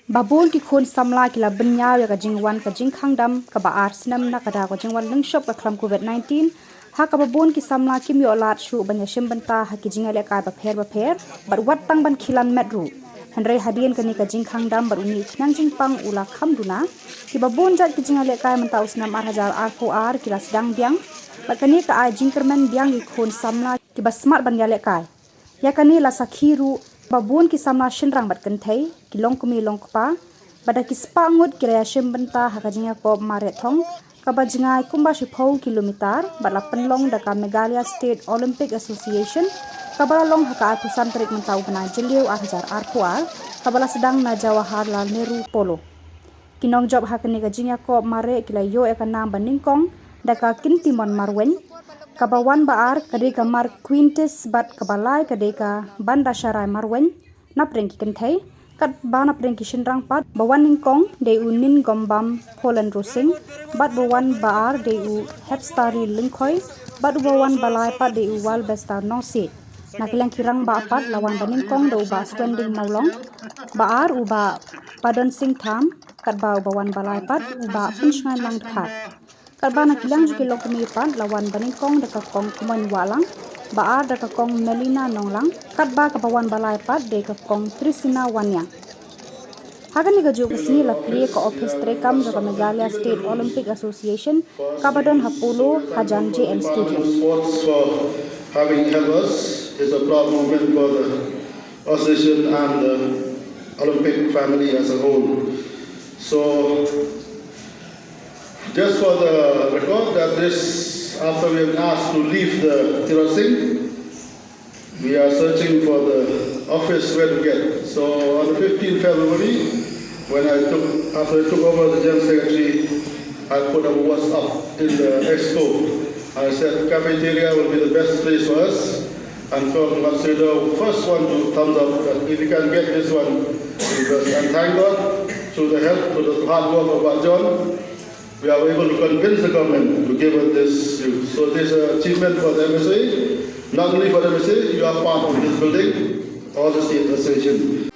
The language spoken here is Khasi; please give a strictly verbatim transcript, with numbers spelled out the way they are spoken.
Ba bun ki khun samla ki la bynñiaw ïa ka jingwan ka jingkhang dam kaba ar snem na ka daw ka jingwan lyngshop ka khlam covid nineteen, ha kaba bun ki samla kim ïoh lad shuh ban ïashim bynta ha ki jingïalehkai bapher bapher bad wat tang ban khilan met ruh. Hynrei hadien kane ka jingkhang dam bad une u khñiang jingpang u la kham duna, kiba bun jait ki jingïalehkai mynta u snem ar hajar arphew ar ki la sdang biang, bad kane ka ai jingkyrmen biang ïa ki khun samla kiba smat ban ïalehkai. Ïa kane la sakhi ruh ba bun ki samla shynrang bad kynthei, ki longkmie longkpa, ba da ki spah ngut ki la ïashim bynta ha ka jingïakop mareh thong kaba jngai kumba shiphew kilometer bad la pynlong da ka Meghalaya State Olympic Association, kaba la long ha ka arphew san tarik mynta u bnai Jylliew ar hajar arphew ar, kaba la sdang na Jawaharlal Nehru Polo. Ki nongjop ha kane ka jingïakop mareh ki la ïoh ïa ka nam ba nyngkong da ka Kintimon Marwein, kaba wan ba ar ka dei ka Marquintis bad kaba lai ka dei ka Bandasharai Marwein, napdeng ki kynthei, katba napdeng ki shynrang pat ba wan nyngkong dei u Ningombam Pholen Rosing, bad ba wan ba ar dei u Hepstari Lyngkhoi, bad uba wan ba lai pat dei u Walbestar Nongsiej. Na ka liang ki rangbah pat la wan ba nyngkong da u Bah Swending Mawlong, ba ar u Bah Padon Singh Tham, katba uba wan ba lai pat u Bah Pynshngain Langdkhar. Katba na ka liang jong ki longkmie pat la wan ba nyngkong da ka Kong Kmoin Wahlang, ba ar da ka Kong Melina Nonglang, katba kaba wan ba lai pat dei ka Kong Trisina Wanniang. Ha kane kajuh ka sngi la plie ka ophis treikam jong ka Meghalaya State Olympic Association kaba don ha Polo hajan J N Stadium. Sports for having helped us. It's a proud moment for the association and the Olympic family as a whole. So, just for the record, that this, after we have asked to leave the Tirot Singh, we are searching for the office where to get. So on the fifteenth February, when I took, after I took over the General Secretary, I put a WhatsApp in the expo. I said cafeteria will be the best place for us. And Kong Matsuda, first one to thumbs up that if you can get this one, because, and thank God, through the help, through the hard work of Bah John, we are able to convince the government to give us this. So this is an achievement for the M S A, not only for the M S A, you are part of this building, all the state association.